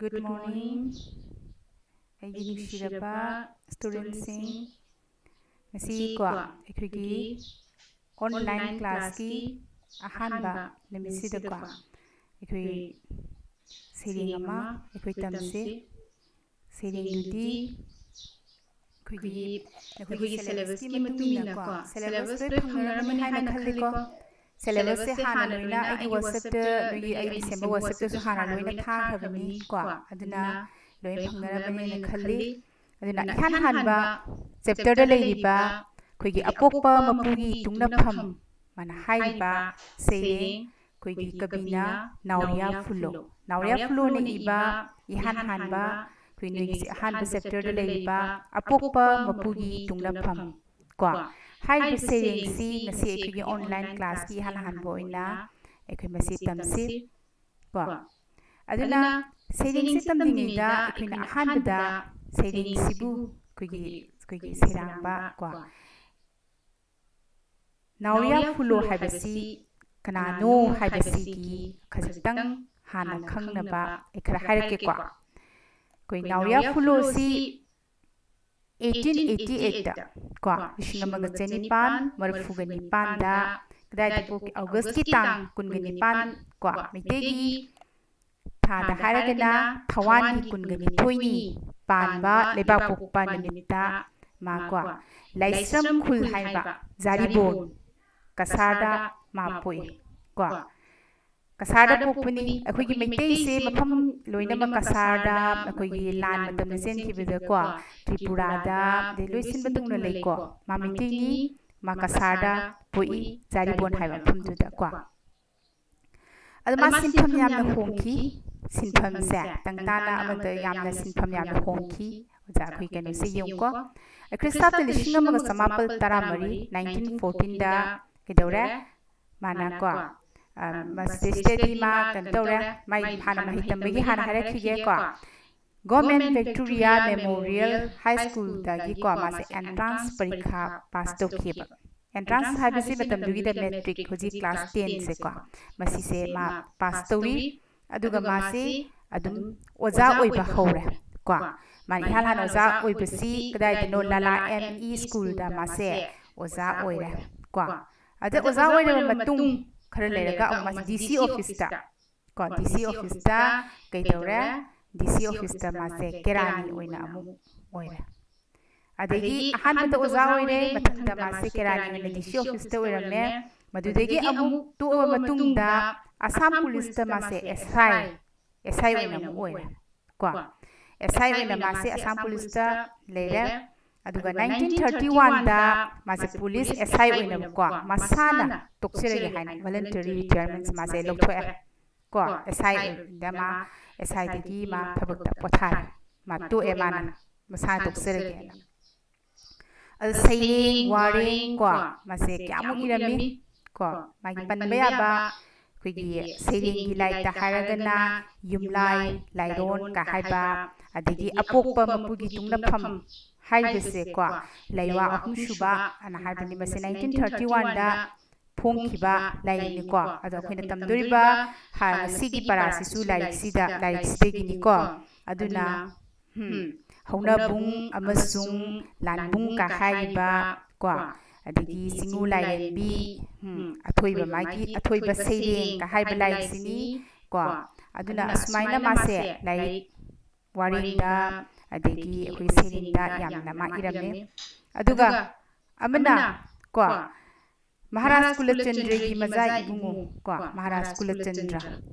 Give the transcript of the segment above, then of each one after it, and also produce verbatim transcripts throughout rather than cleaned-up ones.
Good morning, ꯑꯩꯒꯤ ꯅꯨꯡꯁꯤꯔꯕ ꯁ꯭ꯇꯨꯗꯦꯟꯠꯁꯤꯡ꯫ ꯉꯁꯤ ꯀꯣ ꯑꯩꯈꯣꯏꯒꯤ ꯑꯣꯟꯂꯥꯏꯟ ꯀ꯭ꯂꯥꯁꯀꯤ ꯑꯍꯥꯟꯕ ꯅꯨꯃꯤꯠꯁꯤꯗꯀꯣ ꯑꯩꯈꯣꯏ ꯁꯩꯔꯦꯡ ꯑꯃ ꯑꯩꯈꯣꯏ ꯇꯝꯁꯤ꯫ ꯁꯩꯔꯦꯡꯗꯨꯗꯤ ꯑꯩꯈꯣꯏꯒꯤ ꯑꯩꯈꯣꯏꯒꯤ ꯁꯦꯂꯦꯕꯁꯀꯤ ꯃꯇꯨꯡ ꯏꯟꯅꯀꯣ ꯁꯦꯂꯦꯕꯁ ꯂꯣꯏ ꯐꯪꯅꯔꯝꯃꯅꯤ ꯍꯥꯏꯅ ꯈꯜꯂꯤꯀꯣ꯫ ꯁꯦꯂꯦꯕꯁꯁꯦ ꯍꯥꯟꯅ ꯂꯣꯏꯅ ꯑꯩꯒꯤ ꯋꯥꯆꯞꯇ ꯅꯣꯏꯒꯤ ꯑꯩꯒꯤ ꯁꯦꯝꯕ ꯋꯥꯆꯞꯇꯁꯨ ꯍꯥꯟꯅ ꯂꯣꯏꯅ ꯊꯥꯈ꯭ꯔꯕꯅꯤꯀꯣ꯫ ꯑꯗꯨꯅ ꯂꯣꯏ ꯐꯪꯅꯔꯝꯃꯅꯤ ꯍꯥꯏꯅ ꯈꯜꯂꯤ꯫ ꯑꯗꯨꯅ ꯏꯍꯥꯟ ꯍꯥꯟꯕ ꯆꯦꯞꯇꯔꯗ ꯂꯩꯔꯤꯕ ꯑꯩꯈꯣꯏꯒꯤ ꯑꯄꯣꯛꯄ ꯃꯄꯨꯒꯤ ꯇꯨꯡꯅꯐꯝ ꯃꯥꯅ ꯍꯥꯏꯔꯤꯕ ꯁꯩꯔꯦꯡ ꯑꯩꯈꯣꯏꯒꯤ ꯀꯕꯤꯅ ꯅꯥꯎꯔꯤꯌꯥ ꯐꯨꯂꯣ꯫ ꯅꯥꯎꯔꯤꯌꯥ ꯐꯨꯂꯣꯅ ꯏꯕ ꯏꯍꯥꯟ ꯍꯥꯟꯕ ꯑꯩꯈꯣꯏ ꯅꯣꯏꯒꯤ ꯑꯍꯥꯟꯕ ꯆꯦꯞꯇꯔꯗ ꯂꯩꯔꯤꯕ ꯑꯄꯣꯛꯄ ꯃꯄꯨꯒꯤ ꯇꯨꯡꯅꯐꯝ ꯀꯣ ꯍꯥꯏꯔꯤꯕ ꯁꯩꯔꯦꯡꯁꯤ ꯉꯁꯤ ꯑꯩꯈꯣꯏꯒꯤ ꯑꯣꯟꯂꯥꯏꯟ ꯀ꯭ꯂꯥꯁꯀꯤ ꯏꯍꯥꯟ ꯍꯥꯟꯕ ꯑꯣꯏꯅ ꯑꯩꯈꯣꯏ ꯃꯁꯤ ꯇꯝꯁꯤ ꯀꯣ꯫ ꯑꯗꯨꯅ ꯁꯩꯔꯦꯡꯁꯤ ꯇꯝꯗ꯭ꯔꯤꯉꯩꯗ ꯑꯩꯈꯣꯏꯅ ꯑꯍꯥꯟꯕꯗ ꯁꯩꯔꯦꯡꯁꯤꯕꯨ ꯑꯩꯈꯣꯏꯒꯤ ꯑꯩꯈꯣꯏꯒꯤ ꯁꯩꯔꯥꯡꯕ ꯀꯣ ꯅꯥꯎꯔꯤꯌꯥ ꯐꯨꯂꯣ ꯍꯥꯏꯕꯁꯤ ꯀꯅꯥꯅꯣ ꯍꯥꯏꯕꯁꯤꯒꯤ ꯈꯖꯤꯛꯇꯪ ꯍꯥꯟꯅ ꯈꯪꯅꯕ ꯑꯩ ꯈꯔ ꯍꯥꯏꯔꯛꯀꯦꯀꯣ꯫ ꯑꯩꯈꯣꯏ ꯅꯥꯎꯔꯤꯌꯥ ꯐꯨꯂꯣꯁꯤ ꯑꯩꯠꯇꯤꯟ ꯑꯩꯠꯇꯤ ꯑꯩꯠꯇ ꯀꯣ ꯂꯤꯁꯤꯡ ꯑꯃꯒ ꯆꯅꯤꯄꯥꯟ ꯃꯔꯤꯐꯨꯒ ꯅꯤꯄꯥꯟꯗ ꯀꯗꯥꯏꯗ ꯄꯣꯛꯀꯦ? ꯑꯣꯒꯁꯀꯤ ꯇꯥꯡ ꯀꯨꯟꯒ ꯅꯤꯄꯥꯟ ꯀꯣ ꯃꯩꯇꯩꯒꯤ ꯊꯥꯗ ꯍꯥꯏꯔꯒꯅ ꯊꯋꯥꯟꯒꯤ ꯀꯨꯟꯒ ꯅꯤꯊꯣꯏꯅꯤ ꯄꯥꯟꯕ ꯂꯩꯕꯥꯛꯄꯣꯛꯄ ꯅꯨꯃꯤꯠꯇ ꯃꯥ ꯀꯣ ꯂꯥꯏꯁ꯭ꯔꯝ ꯈꯨꯜ ꯍꯥꯏꯕ ꯖꯥꯔꯤꯕꯣꯟ ꯀꯁꯥꯔꯗ ꯃꯥ ꯄꯣꯛꯏ ꯀꯣ꯫ ꯀꯁꯥꯔꯗ ꯄꯣꯛꯄꯅꯤ꯫ ꯑꯩꯈꯣꯏꯒꯤ ꯃꯩꯇꯩꯁꯦ ꯃꯐꯝ ꯂꯣꯏꯅꯃꯛ ꯀꯁꯥꯔꯗ ꯑꯩꯈꯣꯏꯒꯤ ꯂꯥꯟ ꯃꯇꯝꯗ ꯆꯦꯟꯈꯤꯕꯗꯀꯣ ꯇ꯭ꯔꯤꯄꯨꯔꯥꯗ ꯑꯗꯩ ꯂꯣꯏ ꯁꯤꯟꯕ ꯊꯨꯡꯅ ꯂꯩꯀꯣ꯫ ꯃꯥ ꯃꯩꯇꯩꯅꯤ, ꯃꯥ ꯀꯁꯥꯔꯗ ꯄꯣꯛꯏ, ꯖꯥꯔꯤꯕꯣꯟ ꯍꯥꯏꯕ ꯃꯐꯝꯗꯨꯗ ꯀꯣ꯫ ꯑꯗꯣ ꯃꯥ ꯁꯤꯟꯐꯝ ꯌꯥꯝꯅ ꯍꯣꯡꯈꯤ꯫ ꯁꯤꯟꯐꯝꯁꯦ ꯇꯪꯇꯥꯅ ꯑꯃꯗ ꯌꯥꯝꯅ ꯁꯤꯟꯐꯝ ꯌꯥꯝꯅ ꯍꯣꯡꯈꯤ꯫ ꯑꯣꯖꯥ ꯑꯩꯈꯣꯏ ꯀꯩꯅꯣꯁꯦ ꯌꯦꯡꯉꯨꯀꯣ꯫ ꯈ꯭ꯔꯤꯁꯇꯥꯕꯗ ꯂꯤꯁꯤꯡ ꯑꯃꯒ ꯆꯃꯥꯄꯜ ꯇꯔꯥꯃꯔꯤ, ꯅꯥꯏꯟꯇꯤꯟ ꯐꯣꯔꯇꯤꯟꯗ ꯀꯩꯗꯧꯔꯦ? ꯃꯥꯅ ꯀꯣ ꯃꯁꯤꯗꯩꯁꯤꯗꯗꯤ ꯃꯥ ꯀꯩꯅꯣ ꯇꯧꯔꯦ꯫ ꯃꯥꯏ ꯍꯥꯟꯅ ꯃꯍꯩ ꯇꯝꯕꯒꯤ ꯍꯥꯟꯅ ꯍꯥꯏꯔꯛꯈꯤꯒꯦꯀꯣ꯫ ꯒꯣꯔꯃꯦꯟ ꯚꯤꯛꯇꯣꯔꯤꯌꯥ ꯃꯦꯃꯣꯔꯤꯌꯦꯜ ꯍꯥꯏ ꯁ꯭ꯀꯨꯜꯗꯒꯤꯀꯣ ꯃꯥꯁꯦ ꯑꯦꯟꯇ꯭ꯔꯥꯟꯁ ꯄꯔꯤꯈꯥ ꯄꯥꯁ ꯇꯧꯈꯤꯕ꯫ ꯑꯦꯟꯇ꯭ꯔꯥꯟꯁ ꯍꯥꯏꯕꯁꯤ ꯃꯇꯝꯗꯨꯒꯤꯗ ꯃꯦꯇ꯭ꯔꯤꯛ, ꯍꯧꯖꯤꯛ ꯀ꯭ꯂꯥꯁ ꯇꯦꯟꯁꯦꯀꯣ, ꯃꯁꯤꯁꯦ ꯃꯥ ꯄꯥꯁ ꯇꯧꯏ꯫ ꯑꯗꯨꯒ ꯃꯥꯁꯤ ꯑꯗꯨꯝ ꯑꯣꯖꯥ ꯑꯣꯏꯕ ꯍꯧꯔꯦ ꯀꯣ꯫ ꯃꯥꯅ ꯏꯍꯥꯟ ꯍꯥꯟꯅ ꯑꯣꯖꯥ ꯑꯣꯏꯕꯁꯤ ꯀꯗꯥꯏꯗꯅꯣ? ꯂꯥꯂꯥ ꯑꯦꯝ ꯏ ꯁ꯭ꯀꯨꯜꯗ ꯃꯥꯁꯦ ꯑꯣꯖꯥ ꯑꯣꯏꯔꯦ ꯀꯣ꯫ ꯑꯗ ꯑꯣꯖꯥ ꯑꯣꯏꯔꯕ ꯃꯇꯨꯡ ꯈꯔ ꯂꯩꯔꯒ ꯑꯃꯨꯛ ꯃꯥꯁꯦ ꯗꯤ ꯁꯤ ꯑꯣꯐꯤꯁꯇ ꯀꯣ, ꯗꯤ ꯁꯤ ꯑꯣꯐꯤꯁꯇ ꯀꯩꯗꯧꯔꯦ? ꯗꯤ ꯁꯤ ꯑꯣꯐꯤꯁꯇ ꯃꯥꯁꯦ ꯀꯦꯔꯥꯅꯤ ꯑꯣꯏꯅ ꯑꯃꯨꯛ ꯑꯣꯏꯔꯦ꯫ ꯑꯗꯒꯤ ꯑꯍꯥꯟꯕꯗ ꯑꯣꯖꯥ ꯑꯣꯏꯔꯦ, ꯃꯊꯪꯗ ꯃꯥꯁꯦ ꯀꯦꯔꯥꯅꯤ ꯑꯣꯏꯅ ꯗꯤ ꯁꯤ ꯑꯣꯐꯤꯁꯇ ꯑꯣꯏꯔꯝꯃꯦ꯫ ꯃꯗꯨꯗꯒꯤ ꯑꯃꯨꯛ ꯇꯣꯛꯑꯕ ꯃꯇꯨꯡꯗ ꯑꯁꯥꯝ ꯄꯨꯂꯤꯁꯇ ꯃꯥꯁꯦ ꯑꯦꯁ ꯑꯥꯏ, ꯑꯦꯁ ꯑꯥꯏ ꯑꯣꯏꯅ ꯑꯃꯨꯛ ꯑꯣꯏꯔꯦ ꯀꯣ꯫ ꯑꯦꯁ ꯑꯥꯏ ꯑꯣꯏꯅ ꯃꯥꯁꯦ ꯑꯁꯥꯝ ꯄꯨꯂꯤꯁꯇ ꯂꯩꯔꯦ꯫ ꯑꯗꯨꯒ ꯅꯥꯏꯟꯇꯤꯟ ꯊꯥꯔꯇꯤ ꯋꯥꯟꯗ ꯃꯥꯁꯦ ꯄꯨꯂꯤꯁ ꯑꯦꯁ ꯑꯥꯏ ꯑꯣꯏꯅ ꯀꯣ, ꯃꯁꯥꯅ ꯇꯣꯛꯆꯔꯒꯦ ꯍꯥꯏꯅ voluntary retirement ꯃꯥꯁꯦ ꯂꯧꯊꯣꯛꯑꯦ ꯀꯣ꯫ ꯑꯦꯁ ꯑꯥꯏ ꯑꯣꯏꯕꯗ ꯃꯥ, ꯑꯦꯁ ꯑꯥꯏꯗꯒꯤ ꯃꯥ ꯊꯕꯛꯇ ꯄꯣꯊꯥꯔꯦ, ꯃꯥ ꯇꯣꯛꯑꯦ, ꯃꯥꯅ ꯃꯁꯥꯅ ꯇꯣꯛꯆꯔꯒꯦꯅ꯫ ꯑꯗ ꯁꯩꯔꯦꯡ, ꯋꯥꯔꯦꯡ ꯀꯣ, ꯃꯥꯁꯦ ꯀꯌꯥꯃꯨꯛ ꯏꯔꯝꯃꯤ ꯀꯣ꯫ ꯃꯥꯒꯤ ꯄꯟꯕ ꯌꯥꯕ ꯑꯩꯈꯣꯏꯒꯤ ꯁꯩꯔꯦꯡꯒꯤ ꯂꯥꯏꯔꯤꯛꯇ ꯍꯥꯏꯔꯒꯅ ꯌꯨꯝꯂꯥꯏ, ꯂꯥꯏꯔꯣꯟ ꯀ ꯍꯥꯏꯕ, ꯑꯗꯒꯤ ꯑꯄꯣꯛꯄ ꯃꯄꯨꯒꯤ ꯇꯨꯡꯅꯐꯝ ꯍꯥꯏꯔꯤꯕꯁꯦ ꯀꯣ, ꯂꯩꯋꯥ ꯑꯍꯨꯝꯁꯨꯕ ꯑꯅ ꯍꯥꯏꯕꯅꯤ꯫ ꯃꯁꯤ ꯅꯥꯏꯟꯇꯤꯟ ꯊꯥꯔꯇꯤ ꯋꯥꯟꯗ ꯐꯣꯡꯈꯤꯕ ꯂꯥꯏꯔꯤꯛꯅꯤꯀꯣ꯫ ꯑꯗꯣ ꯑꯩꯈꯣꯏꯅ ꯇꯝꯗꯣꯔꯤꯕ ꯍꯥ-, ꯉꯁꯤꯒꯤ ꯄꯔꯥꯁꯤꯁꯨ ꯂꯥꯏꯔꯤꯛꯁꯤꯗ, ꯂꯥꯏꯔꯤꯛꯁꯤꯗꯒꯤꯅꯤꯀꯣ꯫ ꯑꯗꯨꯅ, ꯎꯝ, ꯍꯧꯅꯕꯨꯡ ꯑꯃꯁꯨꯡ ꯂꯥꯟꯕꯨꯡ ꯀ ꯍꯥꯏꯔꯤꯕ ꯀꯣ, ꯑꯗꯒꯤ ꯆꯤꯡꯉꯨ ꯂꯥꯏꯔꯦꯝꯕꯤ, ꯎꯝ, ꯑꯊꯣꯏꯕ ꯃꯥꯒꯤ, ꯑꯊꯣꯏꯕ ꯁꯩꯔꯦꯡ ꯀ ꯍꯥꯏꯕ ꯂꯥꯏꯔꯤꯛꯁꯤꯅꯤ ꯀꯣ꯫ ꯑꯗꯨꯅ ꯑꯁꯨꯃꯥꯏꯅ ꯃꯥꯁꯦ ꯂꯥꯏꯔꯤꯛ ꯋꯥꯔꯦꯡꯗ, ꯑꯗꯒꯤ ꯑꯩꯈꯣꯏ ꯁꯩꯔꯦꯡꯗ ꯌꯥꯝꯅ ꯃꯥ ꯏꯔꯝꯃꯦ꯫ ꯑꯗꯨꯒ ꯑꯃꯅ ꯀꯣ, ꯃꯍꯥꯔꯥꯖ ꯀꯨꯂꯆꯟꯗ꯭ꯔꯒꯤ ꯃꯆꯥ ꯏꯕꯨꯡꯉꯣ ꯀꯣ, ꯃꯍꯥꯔꯥꯖ ꯀꯨꯂꯆꯟꯗ꯭ꯔ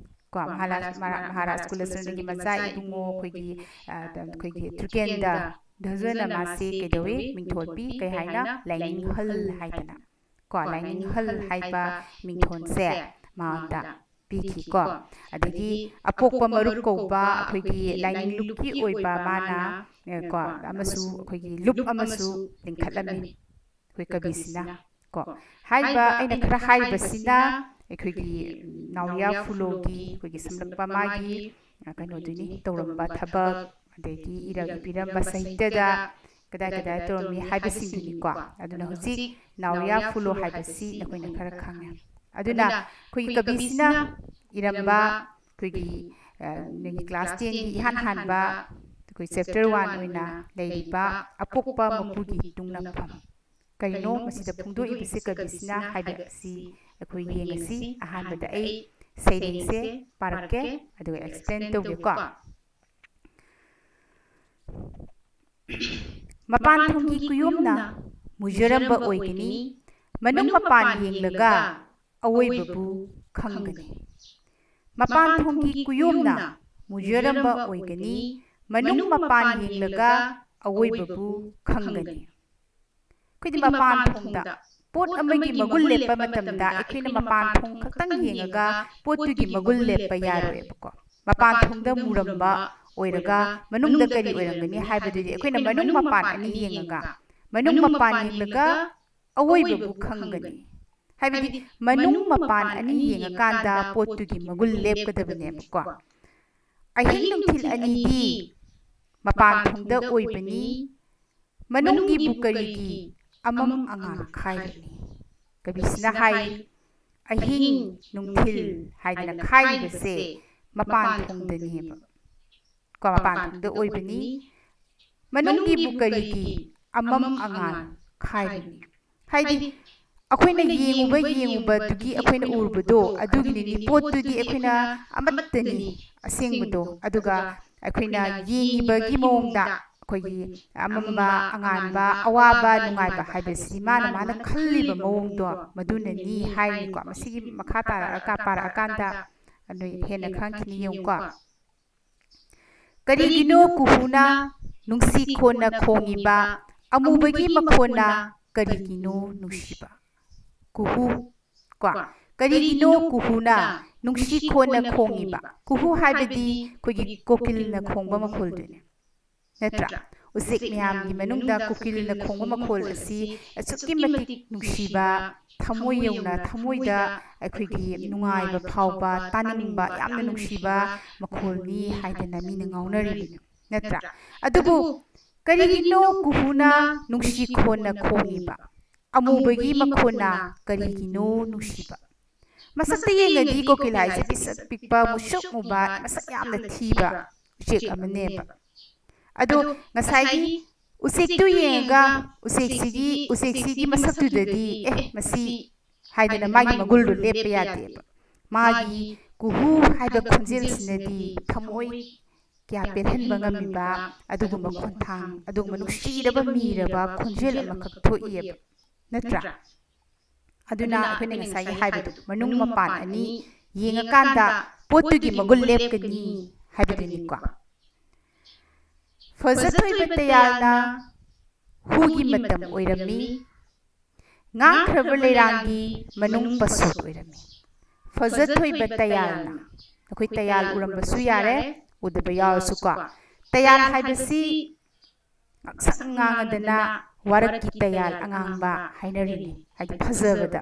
ꯀꯣ, ꯃꯍꯥꯔꯥꯖ, ꯃꯍꯥ-, ꯃꯍꯥꯔꯥꯖ ꯀꯨꯂꯆꯟꯗ꯭ꯔꯒꯤ ꯃꯆꯥ ꯏꯕꯨꯡꯉꯣ ꯑꯩꯈꯣꯏꯒꯤ, ꯑ, ꯑꯩꯈꯣꯏꯒꯤ ꯇ꯭ꯔꯤꯀꯦꯟꯗ꯭ꯔ ꯙ꯭ꯋꯖꯅ ꯃꯥꯁꯦ ꯀꯩꯗꯧꯏ? ꯃꯤꯡꯊꯣꯜ ꯄꯤ꯫ ꯀꯩ ꯍꯥꯏꯅ? ꯂꯥꯏꯅꯤꯡꯍꯜ ꯍꯥꯏꯗꯅ ꯀꯣ, ꯂꯥꯏꯅꯤꯡꯍꯜ ꯍꯥꯏꯕ ꯃꯤꯡꯊꯣꯜꯁꯦ ꯃꯉꯣꯟꯗ ꯄꯤꯈꯤꯀꯣ꯫ ꯑꯗꯒꯤ ꯑꯄꯣꯛꯄ ꯃꯔꯨꯞ ꯀꯧꯕ ꯑꯩꯈꯣꯏꯒꯤ ꯂꯥꯏꯅꯤꯡ ꯂꯨꯞꯀꯤ ꯑꯣꯏꯕ ꯃꯥꯅ, ꯑ, ꯀꯣ, ꯑꯃꯁꯨ ꯑꯩꯈꯣꯏꯒꯤ ꯂꯨꯞ ꯑꯃꯁꯨ ꯂꯤꯡꯈꯠꯂꯝꯃꯤ ꯑꯩꯈꯣꯏ ꯀꯕꯤꯁꯤꯅ ꯀꯣ꯫ ꯍꯥꯏꯔꯤꯕ ꯑꯩꯅ ꯈꯔ ꯍꯥꯏꯔꯤꯕꯁꯤꯅ ꯑꯩꯈꯣꯏꯒꯤ ꯅꯥꯎꯔꯤꯌꯥ ꯐꯨꯂꯣꯒꯤ ꯑꯩꯈꯣꯏꯒꯤ ꯁꯝꯂꯞꯄ ꯃꯥꯒꯤ, ꯑ, ꯀꯩꯅꯣꯗꯨꯅꯤ, ꯇꯧꯔꯝꯕ ꯊꯕꯛ, ꯑꯗꯒꯤ ꯏꯔ-, ꯄꯤꯔꯝꯕ ꯁꯥꯍꯤꯇ꯭ꯌꯗ ꯀꯗꯥꯏ ꯀꯗꯥꯏ ꯇꯧꯔꯝꯃꯤ ꯍꯥꯏꯕꯁꯤꯡꯗꯨꯅꯤꯀꯣ꯫ ꯑꯗꯨꯅ ꯍꯧꯖꯤꯛ ꯅꯥꯎꯔꯤꯌꯥ ꯐꯨꯂꯣ ꯍꯥꯏꯕꯁꯤ ꯅꯈꯣꯏꯅ ꯈꯔ ꯈꯪꯉꯦ꯫ ꯑꯗꯨꯅ ꯑꯩꯈꯣꯏꯒꯤ ꯀꯕꯤꯁꯤꯅ ꯏꯔꯝꯕ ꯑꯩꯈꯣꯏꯒꯤ, ꯑ, ꯅꯣꯏꯒꯤ class ten ꯒꯤ ꯏꯍꯥꯟ ꯍꯥꯟꯕ ꯑꯩꯈꯣꯏ chapter one ꯑꯣꯏꯅ ꯂꯩꯔꯤꯕ ꯑꯄꯣꯛꯄ ꯃꯄꯨꯒꯤ ꯇꯨꯡꯅꯐꯝ꯫ ꯀꯔꯤꯅꯣ ꯃꯁꯤꯗ ꯐꯣꯡꯗꯣꯛꯏꯕꯁꯦ ꯀꯕꯤꯁꯤꯅ ꯍꯥꯏꯕ ꯑꯁꯤ ꯑꯩꯈꯣꯏ ꯌꯦꯡꯉꯁꯤ꯫ ꯑꯍꯥꯟꯕꯗ ꯑꯩ ꯁꯩꯔꯦꯡꯁꯦ ꯄꯥꯔꯛꯀꯦ, ꯑꯗꯨꯒ explain ꯇꯧꯒꯦꯀꯣ꯫ ꯃꯄꯥꯟ ꯊꯣꯡꯒꯤ ꯀꯨꯌꯣꯝꯅ ꯃꯨꯖꯔꯝꯕ ꯑꯣꯏꯒꯅꯤ, ꯃꯅꯨꯡ ꯃꯄꯥꯟ ꯌꯦꯡꯂꯒ ꯑꯋꯣꯏꯕꯕꯨ ꯈꯪꯒꯅꯤ꯫ ꯃꯄꯥꯟ ꯊꯣꯡꯒꯤ ꯀꯨꯌꯣꯝꯅ ꯃꯨꯖꯔꯝꯕ ꯑꯣꯏꯒꯅꯤ, ꯃꯅꯨꯡ ꯃꯄꯥꯟ ꯌꯦꯡꯂꯒ ꯑꯋꯣꯏꯕꯕꯨ ꯈꯪꯒꯅꯤ꯫ ꯑꯩꯈꯣꯏꯗꯤ ꯃꯄꯥꯟ ꯊꯣꯡꯗ ꯄꯣꯠ ꯑꯃꯒꯤ ꯃꯒꯨꯟ ꯂꯦꯞꯄ ꯃꯇꯝꯗ ꯑꯩꯈꯣꯏꯅ ꯃꯄꯥꯟ ꯊꯣꯡ ꯈꯛꯇꯪ ꯌꯦꯡꯉꯒ ꯄꯣꯠꯇꯨꯒꯤ ꯃꯒꯨꯟ ꯂꯦꯞꯄ ꯌꯥꯔꯣꯏꯕꯀꯣ꯫ ꯃꯄꯥꯟ ꯊꯣꯡꯗ ꯃꯨꯔꯝꯕ ꯑꯣꯏꯔꯒ ꯃꯅꯨꯡꯗ ꯀꯔꯤ ꯑꯣꯏꯔꯝꯒꯅꯤ ꯍꯥꯏꯕꯗꯨꯗꯤ ꯑꯩꯈꯣꯏꯅ ꯃꯅꯨꯡ ꯃꯄꯥꯟ ꯑꯅꯤ ꯌꯦꯡꯉꯒ, ꯃꯅꯨꯡ ꯃꯄꯥꯟ ꯌꯦꯡꯂꯒ ꯑꯋꯣꯏꯕꯕꯨ ꯈꯪꯒꯅꯤ꯫ ꯍꯥꯏꯕꯗꯤ ꯃꯅꯨꯡ ꯃꯄꯥꯟ ꯑꯅꯤ ꯌꯦꯡꯉꯀꯥꯟꯗ ꯄꯣꯠꯇꯨꯒꯤ ꯃꯒꯨꯟ ꯂꯦꯞꯀꯗꯕꯅꯦꯕꯀꯣ꯫ ꯑꯍꯤꯡ ꯅꯨꯡꯊꯤꯜ ꯑꯅꯤꯗꯤ ꯃꯄꯥꯟ ꯊꯣꯡꯗ ꯑꯣꯏꯕꯅꯤ, ꯃꯅꯨꯡꯒꯤꯕꯨ ꯀꯔꯤꯒꯤ ꯑꯃꯝ ꯑꯉꯥꯟ ꯈꯥꯏꯔꯤꯅꯤ? ꯀꯕꯤꯁꯤꯅ ꯍꯥꯏ, ꯑꯍꯤꯡ ꯅꯨꯡꯊꯤꯜ ꯍꯥꯏꯗꯅ ꯈꯥꯏꯔꯤꯕꯁꯦ ꯃꯄꯥꯟ ꯊꯣꯡꯗꯅꯦꯕ꯫ ꯀꯣ, ꯃꯄꯥꯟ ꯊꯣꯡꯗ ꯑꯣꯏꯕꯅꯤ, ꯃꯅꯨꯡꯒꯤꯕꯨ ꯀꯔꯤꯒꯤ ꯑꯃꯝ ꯑꯉꯥꯟ ꯈꯥꯏꯔꯤꯅꯤ? ꯍꯥꯏꯗꯤ ꯑꯩꯈꯣꯏꯅ ꯌꯦꯡꯉꯨꯕ, ꯌꯦꯡꯉꯨꯕꯗꯨꯒꯤ ꯑꯩꯈꯣꯏꯅ ꯎꯔꯨꯕꯗꯣ ꯑꯗꯨꯒꯤꯅꯤ, ꯄꯣꯠꯇꯨꯗꯤ ꯑꯩꯈꯣꯏꯅ ꯑꯃꯠꯇꯅꯤ ꯑꯁꯦꯡꯕꯗꯣ, ꯑꯗꯨꯒ ꯑꯩꯈꯣꯏꯅ ꯌꯦꯡꯉꯤꯕꯒꯤ ꯃꯑꯣꯡꯗ ꯑꯩꯈꯣꯏꯒꯤ ꯑꯃꯝꯕ, ꯑꯉꯥꯟꯕ, ꯑꯋꯥꯕ, ꯅꯨꯡꯉꯥꯏꯕ ꯍꯥꯏꯕꯁꯤ ꯃꯥꯅ ꯃꯥꯅ ꯈꯜꯂꯤꯕ ꯃꯑꯣꯡꯗꯣ ꯃꯗꯨꯅꯅꯤ ꯍꯥꯏꯔꯤꯀꯣ꯫ ꯃꯁꯤꯒꯤ ꯃꯈꯥ ꯇꯥꯔꯛꯑꯀꯥ-, ꯄꯥꯔꯛꯑꯀꯥꯟꯗ ꯅꯣꯏ ꯍꯦꯟꯅ ꯈꯪꯈꯤꯅꯤ ꯌꯦꯡꯉꯨꯀꯣ꯫ ꯀꯔꯤꯒꯤꯅꯣ ꯀꯨꯍꯨꯅ ꯅꯨꯡꯁꯤ ꯈꯣꯟꯅ ꯈꯣꯡꯉꯤꯕ ꯑꯃꯨꯕꯒꯤ ꯃꯈꯣꯟꯅ ꯀꯔꯤꯒꯤꯅꯣ ꯅꯨꯡꯁꯤꯕ? ꯀꯨꯍꯨ ꯀꯣ, ꯀꯔꯤꯒꯤꯅꯣ ꯀꯨꯍꯨꯅ ꯅꯨꯡꯁꯤ ꯈꯣꯟꯅ ꯈꯣꯡꯉꯤꯕ? ꯀꯨꯍꯨ ꯍꯥꯏꯕꯗꯤ ꯑꯩꯈꯣꯏꯒꯤ ꯀꯣꯀꯤꯜꯅ ꯈꯣꯡꯕ ꯃꯈꯣꯜꯗꯨꯅꯤ, ꯅꯠꯇ꯭ꯔꯥ? ꯎꯆꯦꯛ ꯃꯌꯥꯝꯒꯤ ꯃꯅꯨꯡꯗ ꯀꯣꯀꯤꯜꯅ ꯈꯣꯡꯕ ꯃꯈꯣꯜ ꯑꯁꯤ ꯑꯁꯨꯛꯀꯤ ꯃꯇꯤꯛ ꯅꯨꯡꯁꯤꯕ, ꯊꯃꯣꯏ ꯌꯧꯅ, ꯊꯃꯣꯏꯗ ꯑꯩꯈꯣꯏꯒꯤ ꯅꯨꯡꯉꯥꯏꯕ ꯐꯥꯎꯕ, ꯇꯥꯅꯤꯡꯕ, ꯌꯥꯝꯅ ꯅꯨꯡꯁꯤꯕ ꯃꯈꯣꯜꯅꯤ ꯍꯥꯏꯗꯅ ꯃꯤꯅ ꯉꯥꯎꯅꯔꯤꯕꯅꯤ, ꯅꯠꯇ꯭ꯔꯥ? ꯑꯗꯨꯕꯨ ꯀꯔꯤꯒꯤꯅꯣ ꯀꯨꯍꯨꯅ ꯅꯨꯡꯁꯤ ꯈꯣꯟꯅ ꯈꯣꯡꯉꯤꯕ? ꯑꯃꯨꯕꯒꯤ ꯃꯈꯣꯟꯅ ꯀꯔꯤꯒꯤꯅꯣ ꯅꯨꯡꯁꯤꯕ? ꯃꯁꯛꯇ ꯌꯦꯡꯉꯗꯤ ꯀꯣꯀꯤꯜ ꯍꯥꯏꯁꯦ ꯄꯤꯁꯛ ꯄꯤꯛꯄ, ꯃꯨꯁꯨꯛ ꯃꯨꯕ, ꯃꯁꯛ ꯌꯥꯝꯅ ꯊꯤꯕ ꯎꯆꯦꯛ ꯑꯃꯅꯦꯕ꯫ ꯑꯗꯣ ꯉꯁꯥꯏꯒꯤ ꯎꯆꯦꯛꯇꯨ ꯌꯦꯡꯉꯒ ꯎꯆꯦꯛꯁꯤꯒꯤ, ꯎꯆꯦꯛꯁꯤꯒꯤ ꯃꯁꯛꯇꯨꯗꯗꯤ "ꯑꯦ, ꯃꯁꯤ" ꯍꯥꯏꯗꯅ ꯃꯥꯒꯤ ꯃꯒꯨꯜꯗꯣ ꯂꯦꯞꯄ ꯌꯥꯗꯦꯕ꯫ ꯃꯥꯒꯤ "ꯀꯨꯍꯨ" ꯍꯥꯏꯕ ꯈꯣꯟꯖꯦꯜꯁꯤꯅꯗꯤ ꯊꯃꯣꯏ ꯀꯌꯥ ꯄꯦꯜꯍꯟꯕ ꯉꯝꯃꯤꯕ ꯑꯗꯨꯒꯨꯝꯕ ꯈꯣꯟꯊꯥꯡ, ꯑꯗꯨꯒꯨꯝꯕ ꯅꯨꯡꯁꯤꯔꯕ ꯃꯤꯔꯕ ꯈꯣꯟꯖꯦꯜ ꯑꯃꯈꯛ ꯊꯣꯛꯏꯑꯕ, ꯅꯠꯇ꯭ꯔꯥ? ꯑꯗꯨꯅ ꯑꯩꯈꯣꯏꯅ ꯉꯁꯥꯏꯒꯤ ꯍꯥꯏꯕꯗꯣ, ꯃꯅꯨꯡ ꯃꯄꯥꯟ ꯑꯅꯤ ꯌꯦꯡꯉꯀꯥꯟꯗ ꯄꯣꯠꯇꯨꯒꯤ ꯃꯒꯨꯟ ꯂꯦꯞꯀꯅꯤ ꯍꯥꯏꯕꯗꯨꯅꯤꯀꯣ꯫ ꯐꯖꯊꯣꯏꯕ ꯇꯌꯥꯜꯅ ꯍꯨꯒꯤ ꯃꯇꯝ ꯑꯣꯏꯔꯝꯃꯤ, ꯉꯥꯡꯈ꯭ꯔꯕ ꯂꯩꯔꯥꯡꯒꯤ ꯃꯅꯨꯡ ꯄꯁꯣꯠ ꯑꯣꯏꯔꯝꯃꯤ꯫ ꯐꯖꯊꯣꯏꯕ ꯇꯌꯥꯜꯅ, ꯑꯩꯈꯣꯏ ꯇꯌꯥꯜ ꯎꯔꯝꯕꯁꯨ ꯌꯥꯔꯦ, ꯎꯗꯕ ꯌꯥꯎꯔꯁꯨꯀꯣ꯫ ꯇꯌꯥꯜ ꯍꯥꯏꯕꯁꯤ ꯉꯥꯡꯁꯪ ꯉꯥꯡꯉꯗꯅ ꯋꯥꯔꯛꯀꯤ ꯇꯌꯥꯜ ꯑꯉꯥꯡꯕ ꯍꯥꯏꯅꯔꯤꯅꯤ꯫ ꯍꯥꯏꯗꯤ ꯐꯖꯕꯗ,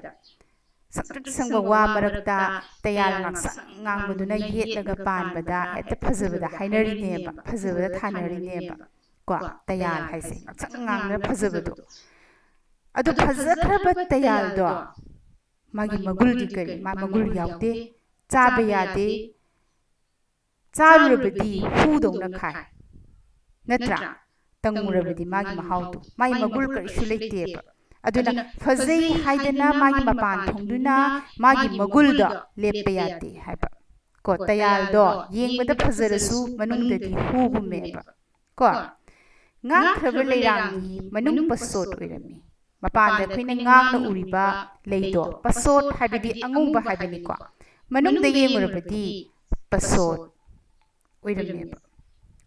ꯁꯪꯇ꯭ꯔꯤꯛ ꯁꯪꯕ ꯋꯥ ꯃꯔꯛꯇ ꯇꯌꯥꯜ ꯉꯥꯡꯁꯪ ꯉꯥꯡꯕꯗꯨꯅ ꯌꯦꯠꯂꯒ ꯄꯥꯟꯕꯗ ꯍꯦꯛꯇ ꯐꯖꯕꯗ ꯍꯥꯏꯅꯔꯤꯅꯦꯕ, ꯐꯖꯕꯗ ꯊꯥꯅꯔꯤꯅꯦꯕ꯫ ꯀꯣ, ꯇꯌꯥꯜ ꯍꯥꯏꯁꯦ ꯉꯥꯡꯁꯪ ꯉꯥꯡꯗꯅ ꯐꯖꯕꯗꯣ꯫ ꯑꯗꯨ ꯐꯖꯈ꯭ꯔꯕ ꯇꯌꯥꯜꯗꯣ, ꯃꯥꯒꯤ ꯃꯒꯨꯜꯗꯤ ꯀꯔꯤ? ꯃꯥ ꯃꯒꯨꯜ ꯌꯥꯎꯗꯦ, ꯆꯥꯕ ꯌꯥꯗꯦ꯫ ꯆꯥꯔꯨꯔꯕꯗꯤ ꯍꯨꯗꯧꯅ ꯈꯥꯏ, ꯅꯠꯇ꯭ꯔꯥ? ꯇꯪꯉꯨꯔꯕꯗꯤ ꯃꯥꯒꯤ ꯃꯍꯥꯎꯗꯣ, ꯃꯥꯒꯤ ꯃꯒꯨꯜ ꯀꯔꯤꯁꯨ ꯂꯩꯇꯦꯕ꯫ ꯑꯗꯨꯅ ꯐꯖꯩ ꯍꯥꯏꯗꯅ ꯃꯥꯒꯤ ꯃꯄꯥꯟ ꯊꯣꯡꯗꯨꯅ ꯃꯥꯒꯤ ꯃꯒꯨꯜꯗꯣ ꯂꯦꯞꯄ ꯌꯥꯗꯦ ꯍꯥꯏꯕ꯫ ꯀꯣ, ꯇꯌꯥꯜꯗꯣ ꯌꯦꯡꯕꯗ ꯐꯖꯔꯁꯨ ꯃꯅꯨꯡꯗꯗꯤ ꯍꯨꯒꯨꯝꯃꯦꯕ꯫ ꯀꯣ, ꯉꯥꯡꯈ꯭ꯔꯕ ꯂꯩꯔꯥꯡꯒꯤ ꯃꯅꯨꯡ ꯄꯁꯣꯠ ꯑꯣꯏꯔꯝꯃꯤ꯫ ꯃꯄꯥꯟꯗ ꯑꯩꯈꯣꯏꯅ ꯉꯥꯡꯅ ꯎꯔꯤꯕ ꯂꯩꯗꯣ, ꯄꯁꯣꯠ ꯍꯥꯏꯕꯗꯤ ꯑꯉꯧꯕ ꯍꯥꯏꯕꯅꯤꯀꯣ꯫ ꯃꯅꯨꯡꯗ ꯌꯦꯡꯉꯨꯔꯕꯗꯤ ꯄꯁꯣꯠ ꯑꯣꯏꯔꯝꯃꯦꯕ꯫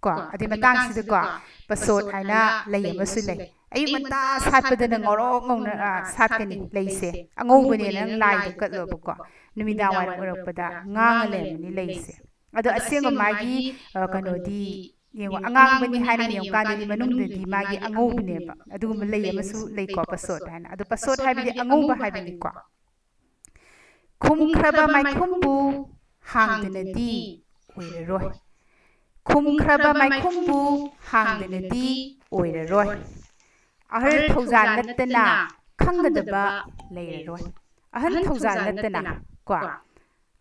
ꯀꯣ, ꯑꯗꯨꯏ ꯃꯇꯥꯡꯁꯤꯗꯀꯣ, ꯄꯁꯣꯠ ꯍꯥꯏꯅ ꯂꯩ ꯑꯃꯁꯨ ꯂꯩ꯫ ꯑꯌꯨꯛ ꯉꯟꯇꯥ ꯁꯥꯠꯄꯗꯅ ꯉꯧꯔꯣꯛ ꯉꯧꯅ, ꯑ, ꯁꯥꯠꯀꯅꯤ ꯂꯩꯁꯦ꯫ ꯑꯉꯧꯕꯅꯦꯅ ꯅꯪ ꯂꯥꯏꯗ ꯀꯠꯂꯣꯕꯀꯣ꯫ ꯅꯨꯃꯤꯗꯥꯡ ꯋꯥꯏꯔꯝ ꯑꯣꯏꯔꯛꯄꯗ ꯉꯥꯡꯉ ꯂꯩꯔꯝꯃꯅꯤ ꯂꯩꯁꯦ꯫ ꯑꯗꯣ ꯑꯁꯦꯡꯕ ꯃꯥꯒꯤ, ꯑ, ꯀꯩꯅꯣꯗꯤ ꯌꯦꯡꯉꯣ, ꯑꯉꯥꯡꯕꯅꯤ ꯍꯥꯏꯅ ꯌꯦꯡꯉꯀꯥꯟꯗꯗꯤ ꯃꯅꯨꯡꯗꯗꯤ ꯃꯥꯒꯤ ꯑꯉꯧꯕꯅꯦꯕ꯫ ꯑꯗꯨꯒꯨꯝꯕ ꯂꯩ ꯑꯃꯁꯨ ꯂꯩꯀꯣ, ꯄꯁꯣꯠ ꯍꯥꯏꯅ꯫ ꯑꯗꯣ ꯄꯁꯣꯠ ꯍꯥꯏꯕꯗꯤ ꯑꯉꯧꯕ ꯍꯥꯏꯕꯅꯤꯀꯣ꯫ ꯈꯨꯝꯈ꯭ꯔꯕ ꯃꯥꯏꯈꯨꯝꯕꯨ ꯍꯥꯡꯗꯅꯗꯤ ꯑꯣꯏꯔꯔꯣꯏ꯫ ꯈꯨꯝꯈ꯭ꯔꯕ ꯃꯥꯏꯈꯨꯝꯕꯨ ꯍꯥꯡꯗꯅꯗꯤ ꯑꯣꯏꯔꯔꯣꯏ꯫ ꯑꯍꯜ ꯊꯧꯖꯥꯜ ꯅꯠꯇꯅ ꯈꯪꯒꯗꯕ ꯂꯩꯔꯔꯣꯏ꯫ ꯑꯍꯜ ꯊꯧꯖꯥꯜ ꯅꯠꯇꯅ ꯀꯣ,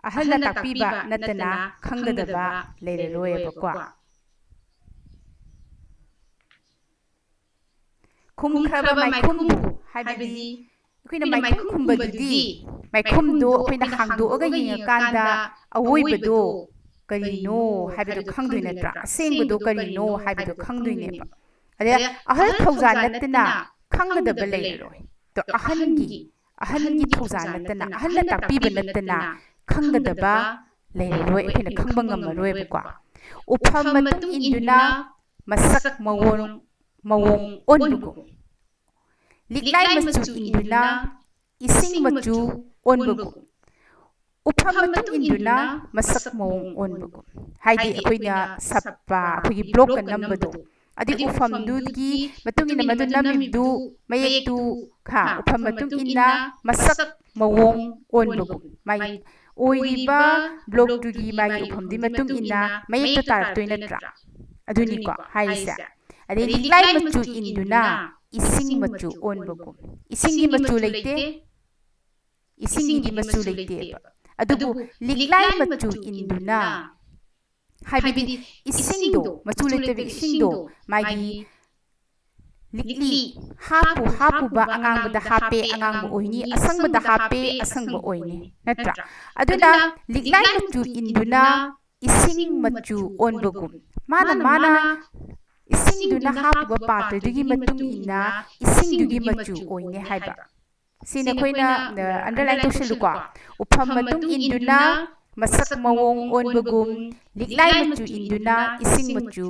ꯑꯍꯜꯅ ꯇꯥꯛꯄꯤꯕ ꯅꯠꯇꯅ ꯈꯪꯒꯗꯕ ꯂꯩꯔꯔꯣꯏꯕꯀꯣ꯫ ꯈꯨꯝꯈ꯭ꯔꯕ ꯃꯥꯏꯈꯨꯝꯕꯨ ꯍꯥꯏꯕꯗꯤ ꯑꯩꯈꯣꯏꯅ ꯃꯥꯏꯈꯨꯝ ꯈꯨꯝꯕꯗꯨꯗꯤ ꯃꯥꯏꯈꯨꯝꯗꯣ ꯑꯩꯈꯣꯏꯅ ꯍꯥꯡꯗꯣꯛꯑꯒ ꯌꯦꯡꯉꯀꯥꯟꯗ ꯑꯋꯣꯏꯕꯗꯣ ꯀꯔꯤꯅꯣ ꯍꯥꯏꯕꯗꯣ ꯈꯪꯗꯣꯏ ꯅꯠꯇ꯭ꯔꯥ? ꯑꯁꯦꯡꯕꯗꯣ ꯀꯔꯤꯅꯣ ꯍꯥꯏꯕꯗꯣ ꯈꯪꯗꯣꯏꯅꯦꯕ꯫ ꯑꯗꯩ ꯑꯍꯜ ꯊꯧꯖꯥꯜ ꯅꯠꯇꯅ ꯈꯪꯒꯗꯕ ꯂꯩꯔꯔꯣꯏ꯫ ꯑꯗꯣ ꯑꯍꯟꯒꯤ, ꯑꯍꯟꯒꯤ ꯊꯧꯖꯥꯜ ꯅꯠꯇꯅ, ꯑꯍꯜꯅ ꯇꯥꯛꯄꯤꯕ ꯅꯠꯇꯅ ꯈꯪꯒꯗꯕ ꯂꯩꯔꯔꯣꯏ, ꯑꯩꯈꯣꯏꯅ ꯈꯪꯕ ꯉꯝꯃꯔꯣꯏꯕꯀꯣ꯫ ꯎꯐꯝ ꯃꯇꯨꯡ ꯏꯟꯗꯨꯅ ꯃꯁꯛ ꯃꯑꯣꯡ, ꯃꯑꯣꯡ ꯑꯣꯟꯕꯒꯨꯝ, ꯂꯤꯛꯂꯥꯏ ꯃꯆꯨ ꯏꯟꯗꯨꯅ ꯏꯁꯤꯡ ꯃꯆꯨ ꯑꯣꯟꯕꯒꯨꯝ, ꯎꯐꯝ ꯃꯇꯨꯡ ꯏꯟꯗꯨꯅ ꯃꯁꯛ ꯃꯑꯣꯡ ꯑꯣꯟꯕꯒꯨꯝ꯫ ꯍꯥꯏꯗꯤ ꯑꯩꯈꯣꯏꯅ ꯁꯞꯄ, ꯑꯩꯈꯣꯏꯒꯤ ꯕ꯭ꯂꯣꯛꯀ ꯅꯝꯕꯗꯣ, ꯑꯗꯨꯒꯤ ꯎꯐꯝꯗꯨꯒꯤ ꯃꯇꯨꯡ ꯏꯟꯅ ꯃꯗꯨ ꯅꯝꯃꯤꯕꯗꯨ ꯃꯌꯦꯛꯇꯨ ꯈꯥ, ꯎꯐꯝ ꯃꯇꯨꯡ ꯏꯟꯅ ꯃꯁꯛ ꯃꯑꯣꯡ ꯑꯣꯟꯕꯒꯨꯝ꯫ ꯃꯥꯒꯤ ꯑꯣꯏꯔꯤꯕ ꯕ꯭ꯂꯣꯛꯇꯨꯒꯤ ꯃꯥꯒꯤ ꯎꯐꯝꯗꯨꯒꯤ ꯃꯇꯨꯡ ꯏꯟꯅ ꯃꯌꯦꯛꯇꯣ ꯇꯥꯔꯛꯇꯣꯏ ꯅꯠꯇ꯭ꯔꯥ? ꯑꯗꯨꯅꯤꯀꯣ ꯍꯥꯏꯔꯤꯁꯦ꯫ ꯑꯗꯩ ꯂꯤꯛꯂꯥꯏ ꯃꯆꯨ ꯏꯟꯗꯨꯅ ꯏꯁꯤꯡ ꯃꯆꯨ ꯑꯣꯟꯕꯒꯨꯝ꯫ ꯏꯁꯤꯡꯒꯤ ꯃꯆꯨ ꯂꯩꯇꯦ, ꯏꯁꯤꯡꯒꯤꯗꯤ ꯃꯆꯨ ꯂꯩꯇꯦꯕ꯫ ꯑꯗꯨꯕꯨ ꯂꯤꯛꯂꯥꯏ ꯃꯆꯨ ꯏꯟꯗꯨꯅ, ꯍꯥꯏꯕꯗꯤ ꯏꯁꯤꯡꯗꯣ, ꯃꯆꯨ ꯂꯩꯇꯕ ꯏꯁꯤꯡꯗꯣ, ꯃꯥꯒꯤ ꯂꯤꯛꯂꯤ ꯍꯥꯞꯄꯨ ꯍꯥꯞꯄꯨꯕ, ꯑꯉꯥꯡꯕꯗ ꯍꯥꯞꯄꯦ, ꯑꯉꯥꯡꯕ ꯑꯣꯏꯅꯤ, ꯑꯁꯪꯕꯗ ꯍꯥꯞꯄꯦ, ꯑꯁꯪꯕ ꯑꯣꯏꯅꯤ, ꯅꯠꯇ꯭ꯔꯥ? ꯑꯗꯨꯅ ꯂꯤꯛꯂꯥꯏ ꯃꯆꯨ ꯏꯟꯗꯨꯅ ꯏꯁꯤꯡ ꯃꯆꯨ ꯑꯣꯟꯕꯒꯨꯝ, ꯃꯥꯅ, ꯃꯥꯅ ꯏꯁꯤꯡꯗꯨꯅ ꯍꯥꯞꯄꯤꯕ ꯄꯥꯇ꯭ꯔꯗꯨꯒꯤ ꯃꯇꯨꯡ ꯏꯟꯅ ꯏꯁꯤꯡꯗꯨꯒꯤ ꯃꯆꯨ ꯑꯣꯏꯅꯦ ꯍꯥꯏꯕ꯫ ꯁꯤ ꯅꯈꯣꯏꯅ, ꯑ, underline ꯇꯧꯁꯜꯂꯨꯀꯣ꯫ ꯎꯐꯝ ꯃꯇꯨꯡ ꯏꯟꯗꯨꯅ ꯃꯁꯛ ꯃꯑꯣꯡ ꯑꯣꯟꯕꯒꯨꯝ, ꯂꯤꯛꯂꯥꯏ ꯃꯆꯨ ꯏꯟꯗꯨꯅ ꯏꯁꯤꯡ ꯃꯆꯨ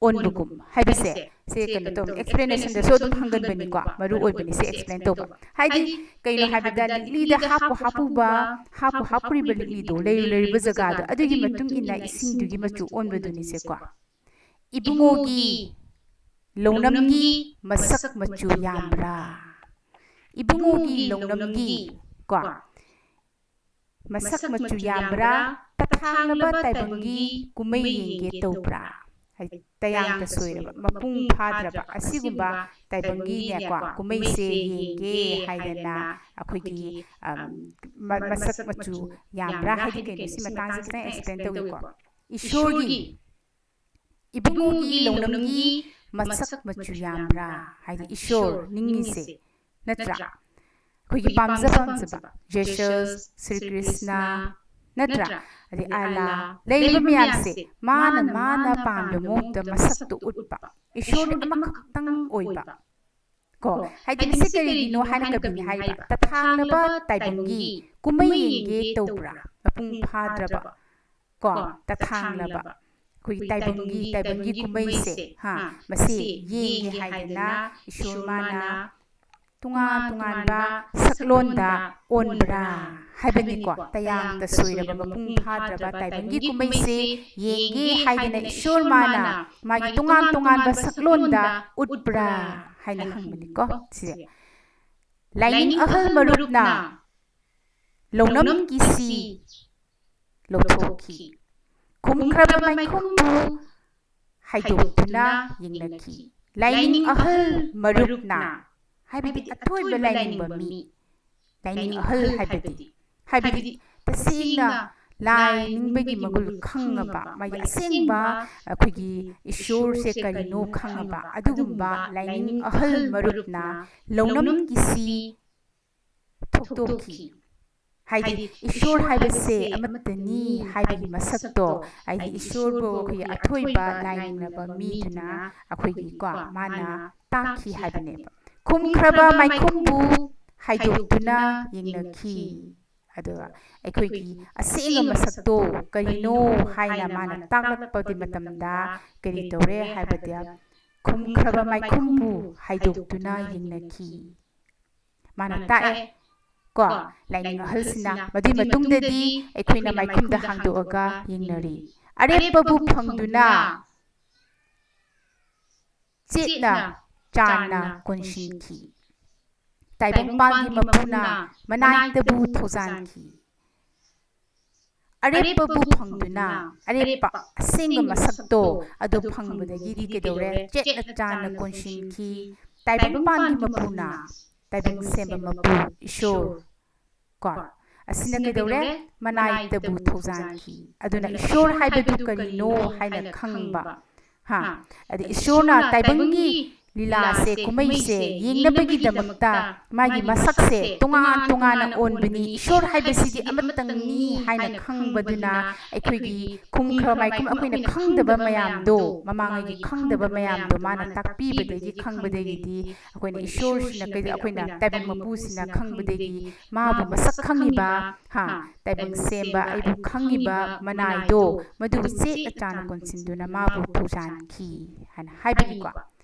ꯑꯣꯟꯕꯒꯨꯝ ꯍꯥꯏꯕꯁꯦ, ꯁꯤ ꯀꯩꯅꯣ ꯇꯧꯕ, explanationꯗꯁꯨ ꯑꯗꯨꯝ ꯍꯪꯒꯟꯕꯅꯤꯀꯣ, ꯃꯔꯨ ꯑꯣꯏꯕꯅꯤ ꯁꯤ explain ꯇꯧꯕ꯫ ꯍꯥꯏꯗꯤ ꯀꯩꯅꯣ ꯍꯥꯏꯕꯗ ꯂꯤꯛꯂꯤꯗ ꯍꯥꯞꯄꯨ ꯍꯥꯞꯄꯨꯕ, ꯍꯥꯞꯄꯨ ꯍꯥꯞꯄꯨꯔꯤꯕ ꯂꯤꯛꯂꯤꯗꯣ, ꯂꯩꯔꯨ ꯂꯩꯔꯨꯕ ꯖꯒꯥꯗꯣ, ꯑꯗꯨꯒꯤ ꯃꯇꯨꯡ ꯏꯟꯅ ꯏꯁꯤꯡꯗꯨꯒꯤ ꯃꯆꯨ ꯑꯣꯟꯕꯗꯨꯅꯤꯁꯦꯀꯣ꯫ ꯏꯕꯨꯡꯉꯣꯒꯤ ꯂꯧꯅꯝꯒꯤ ꯃꯁꯛ ꯃꯆꯨ ꯌꯥꯝꯕ꯭ꯔꯥ? ꯏꯕꯨꯡꯉꯣꯒꯤ ꯂꯧꯅꯝꯒꯤ, ꯀꯣ, ꯃꯁꯛ ꯃꯆꯨ ꯌꯥꯝꯕ꯭ꯔꯥ? ꯇꯊꯥꯡꯂꯕ ꯇꯥꯏꯕꯪꯒꯤ ꯀꯨꯝꯍꯩ ꯌꯦꯡꯒꯦ ꯇꯧꯕ꯭ꯔꯥ? ꯍꯥꯏꯗꯤ ꯇꯌꯥꯡ ꯇꯁꯣꯏꯔꯕ, ꯃꯄꯨꯡ ꯐꯥꯗ꯭ꯔꯕ ꯑꯁꯤꯒꯨꯝꯕ ꯇꯥꯏꯕꯪꯒꯤꯅꯦꯀꯣ, ꯀꯨꯝꯍꯩꯁꯦ ꯌꯦꯡꯒꯦ ꯍꯥꯏꯗꯅ ꯑꯩꯈꯣꯏꯒꯤ, ꯑꯝ, ꯃ-, ꯃꯁꯛ ꯃꯆꯨ ꯌꯥꯝꯕ꯭ꯔꯥ? ꯍꯥꯏꯗꯤ ꯀꯩꯅꯣ, ꯁꯤ ꯃꯇꯥꯡꯁꯦ ꯈꯤꯇꯪ explain ꯇꯧꯒꯦꯀꯣ꯫ ꯏꯁꯣꯔꯒꯤ, ꯏꯕꯨꯡꯉꯣꯒꯤ ꯂꯧꯅꯝꯒꯤ ꯃꯁꯛ ꯃꯆꯨ ꯌꯥꯝꯕ꯭ꯔꯥ? ꯍꯥꯏꯗꯤ ꯏꯁꯣꯔ ꯅꯤꯡꯉꯤꯁꯦ, ꯅꯠꯇ꯭ꯔꯥ? ꯑꯩꯈꯣꯏꯒꯤ ꯄꯥꯝꯖ ꯄꯥꯝꯖꯕ, ꯖꯦꯁꯁ, ꯁ꯭ꯔꯤ ꯀ꯭ꯔꯤꯁꯅ, ꯅꯠꯇ꯭ꯔꯥ? ꯑꯗꯩ ꯑꯥꯂꯥ, ꯂꯩꯔꯤꯕ ꯃꯌꯥꯝꯁꯦ ꯃꯥꯅ, ꯃꯥꯅ ꯄꯥꯝꯕ ꯃꯑꯣꯡꯗ ꯃꯁꯛꯇꯣ ꯎꯠꯄ, ꯏꯁꯣꯔꯗꯤ ꯑꯃꯈꯛꯇꯪ ꯑꯣꯏꯕ꯫ ꯀꯣ, ꯍꯥꯏꯗꯤ ꯃꯁꯤ ꯀꯔꯤꯒꯤꯅꯣ ꯍꯥꯏꯅ ꯀꯕꯤꯅ ꯍꯥꯏꯔꯤꯕ? ꯇꯊꯥꯡꯂꯕ ꯇꯥꯏꯕꯪꯒꯤ ꯀꯨꯝꯍꯩ ꯌꯦꯡꯒꯦ ꯇꯧꯕ꯭ꯔꯥ? ꯃꯄꯨꯡ ꯐꯥꯗ꯭ꯔꯕ, ꯀꯣ, ꯇꯊꯥꯡꯂꯕ, ꯑꯩꯈꯣꯏꯒꯤ ꯇꯥꯏꯕꯪꯒꯤ, ꯇꯥꯏꯕꯪꯒꯤ ꯀꯨꯝꯍꯩꯁꯦ, ꯍꯥ, ꯃꯁꯤ ꯌꯦꯡꯒꯦ ꯍꯥꯏꯗꯅ ꯏꯁꯣꯔ ꯃꯥꯅ ꯇꯣꯉꯥꯟ ꯇꯣꯉꯥꯟꯕ ꯁꯛꯂꯣꯟꯗ ꯑꯣꯟꯕ꯭ꯔꯥ ꯍꯥꯏꯕꯅꯤꯀꯣ꯫ ꯇꯌꯥꯡ ꯇꯁꯣꯏꯔꯕ, ꯃꯄꯨꯡ ꯐꯥꯗ꯭ꯔꯕ ꯇꯥꯏꯕꯪꯒꯤ ꯀꯨꯝꯍꯩꯁꯦ ꯌꯦꯡꯒꯦ ꯍꯥꯏꯗꯅ ꯏꯁꯣꯔ ꯃꯥꯅ ꯃꯥꯒꯤ ꯇꯣꯉꯥꯟ ꯇꯣꯉꯥꯟꯕ ꯁꯛꯂꯣꯟꯗ ꯎꯠꯄ꯭ꯔꯥ ꯍꯥꯏꯅ ꯍꯪꯕꯅꯤꯀꯣ꯫ ꯁꯤꯁꯦ ꯂꯥꯏꯅꯤꯡ ꯑꯍꯜ ꯃꯔꯨꯞꯅ ꯂꯧꯅꯝ ꯀꯤꯁꯤ ꯂꯧꯊꯣꯛꯈꯤ꯫ ꯈꯨꯝꯈ꯭ꯔꯕ ꯃꯥꯏꯈꯨꯝꯕꯨ ꯍꯥꯏꯗꯣꯛꯇꯨꯅ ꯌꯦꯡꯅꯈꯤ꯫ ꯂꯥꯏꯅꯤꯡ ꯑꯍꯜ ꯃꯔꯨꯞꯅ, ꯍꯥꯏꯕꯗꯤ ꯑꯊꯣꯏꯕ ꯂꯥꯏꯅꯤꯡꯕ ꯃꯤ, ꯂꯥꯏꯅꯤꯡ ꯑꯍꯜ ꯍꯥꯏꯕꯗꯤ, ꯍꯥꯏꯕꯗꯤ ꯇꯁꯦꯡꯅ ꯂꯥꯏ ꯅꯤꯡꯕꯒꯤ ꯃꯒꯨꯜ ꯈꯪꯉꯕ, ꯃꯥꯒꯤ ꯑꯁꯦꯡꯕ ꯑꯩꯈꯣꯏꯒꯤ ꯏꯁꯣꯔꯁꯦ ꯀꯔꯤꯅꯣ ꯈꯪꯉꯕ ꯑꯗꯨꯒꯨꯝꯕ ꯂꯥꯏꯅꯤꯡ ꯑꯍꯜ ꯃꯔꯨꯞꯅ ꯂꯧꯅꯝ ꯀꯤꯁꯤ ꯊꯣꯛꯇꯣꯛꯈꯤ꯫ ꯍꯥꯏꯗꯤ ꯏꯁꯣꯔ ꯍꯥꯏꯕꯁꯦ ꯑꯃꯠꯇꯅꯤ ꯍꯥꯏꯕꯒꯤ ꯃꯁꯛꯇꯣ, ꯍꯥꯏꯗꯤ ꯏꯁꯣꯔꯕꯨ ꯑꯩꯈꯣꯏꯒꯤ ꯑꯊꯣꯏꯕ ꯂꯥꯏꯅꯤꯡꯂꯕ ꯃꯤꯗꯨꯅ ꯑꯩꯈꯣꯏꯒꯤ, ꯀꯣ, ꯃꯥꯅ ꯇꯥꯛꯈꯤ ꯍꯥꯏꯕꯅꯦꯕ꯫ ꯈꯨꯝꯈ꯭ꯔꯕ ꯃꯥꯏꯈꯨꯝꯕꯨ ꯍꯥꯏꯗꯣꯛꯇꯨꯅ ꯌꯦꯡꯅꯈꯤ꯫ ꯑꯗꯨꯒ ꯑꯩꯈꯣꯏꯒꯤ ꯑꯁꯦꯡꯕ ꯃꯁꯛꯇꯣ ꯀꯔꯤꯅꯣ ꯍꯥꯏꯅ ꯃꯥꯅ ꯇꯥꯛꯂꯛꯄꯒꯤ ꯃꯇꯝꯗ ꯀꯔꯤ ꯇꯧꯔꯦ ꯍꯥꯏꯕꯗ, ꯈꯨꯝꯈ꯭ꯔꯕ ꯃꯥꯏꯈꯨꯝꯕꯨ ꯍꯥꯏꯗꯣꯛꯇꯨꯅ ꯌꯦꯡꯅꯈꯤ꯫ ꯃꯥꯅ ꯇꯥꯛꯑꯦ, ꯀꯣ, ꯂꯥꯏꯅꯤꯡ ꯑꯍꯜꯁꯤꯅ꯫ ꯃꯗꯨꯒꯤ ꯃꯇꯨꯡꯗꯗꯤ ꯑꯩꯈꯣꯏꯅ ꯃꯥꯏꯈꯨꯝꯗ ꯍꯥꯡꯗꯣꯛꯑꯒ ꯌꯦꯡꯅꯔꯤ꯫ ꯑꯔꯦꯞꯄꯕꯨ ꯐꯪꯗꯨꯅ ꯆꯦꯠꯅ ꯆꯥꯟꯅ ꯀꯣꯟꯁꯤꯟꯈꯤ꯫ ꯇꯥꯏꯕꯪꯄꯥꯟꯒꯤ ꯃꯄꯨꯅ ꯃꯅꯥꯏꯇꯕꯨ ꯊꯧꯖꯥꯟꯈꯤ꯫ ꯑꯔꯦꯞꯄꯕꯨ ꯐꯪꯗꯨꯅ, ꯑꯔꯦꯞꯄ ꯑꯁꯦꯡꯕ ꯃꯁꯛꯇꯣ ꯑꯗꯨ ꯐꯪꯕꯗꯒꯤꯗꯤ ꯀꯩꯗꯧꯔꯦ? ꯆꯦꯠꯅ ꯆꯥꯅ ꯀꯣꯟꯁꯤꯟꯈꯤ꯫ ꯇꯥꯏꯕꯪꯄꯥꯟꯒꯤ ꯃꯄꯨꯅ, ꯇꯥꯏꯕꯪ ꯁꯦꯝꯕ ꯃꯄꯨ ꯏꯁꯣꯔ ꯀꯣ, ꯑꯁꯤꯅ ꯀꯩꯗꯧꯔꯦ? ꯃꯅꯥꯏꯗꯕꯨ ꯊꯧꯖꯥꯟꯈꯤ꯫ ꯑꯗꯨꯅ ꯏꯁꯣꯔ ꯍꯥꯏꯕꯗꯨ ꯀꯔꯤꯅꯣ ꯍꯥꯏꯅ ꯈꯪꯕ, ꯍꯥ, ꯑꯗ ꯏꯁꯣꯔꯅ ꯇꯥꯏꯕꯪꯒꯤ ꯂꯤꯂꯥꯁꯦ, ꯀꯨꯝꯍꯩꯁꯦ ꯌꯦꯡꯅꯕꯒꯤꯗꯃꯛꯇ ꯃꯥꯒꯤ ꯃꯁꯛꯁꯦ ꯇꯣꯉꯥꯟ ꯇꯣꯉꯥꯟꯅ ꯑꯣꯟꯕꯅꯤ꯫ ꯏꯁꯣꯔ ꯍꯥꯏꯕꯁꯤꯗꯤ ꯑꯃꯇꯪꯅꯤ ꯍꯥꯏꯅ ꯈꯪꯕꯗꯨꯅ ꯑꯩꯈꯣꯏꯒꯤ ꯈꯨꯝꯈ꯭ꯔ ꯃꯥꯏꯈꯨꯝ, ꯑꯩꯈꯣꯏꯅ ꯈꯪꯗꯕ ꯃꯌꯥꯝꯗꯣ, ꯃꯃꯥꯡꯉꯩꯒꯤ ꯈꯪꯗꯕ ꯃꯌꯥꯝꯗꯣ ꯃꯥꯅ ꯇꯥꯛꯄꯤꯕꯗꯒꯤ ꯈꯪꯕꯗꯒꯤꯗꯤ ꯑꯩꯈꯣꯏꯅ ꯏꯁꯣꯔꯁꯤꯅ ꯀꯩꯗ-, ꯑꯩꯈꯣꯏꯅ ꯇꯥꯏꯕꯪ ꯃꯄꯨꯁꯤꯅ ꯈꯪꯕꯗꯒꯤ ꯃꯥꯕꯨ ꯃꯁꯛ ꯈꯪꯉꯤꯕ, ꯍꯥ, ꯇꯥꯏꯕꯪ ꯁꯦꯝꯕ ꯑꯩꯕꯨ ꯈꯪꯉꯤꯕ ꯃꯅꯥꯏꯗꯣ ꯃꯗꯨ ꯆꯦꯠꯅ ꯆꯥꯅ ꯀꯣꯟꯁꯤꯟꯗꯨꯅ ꯃꯥꯕꯨ ꯊꯧꯖꯥꯟꯈꯤ ꯍꯥꯏꯅ ꯍꯥꯏꯕꯅꯤꯀꯣ꯫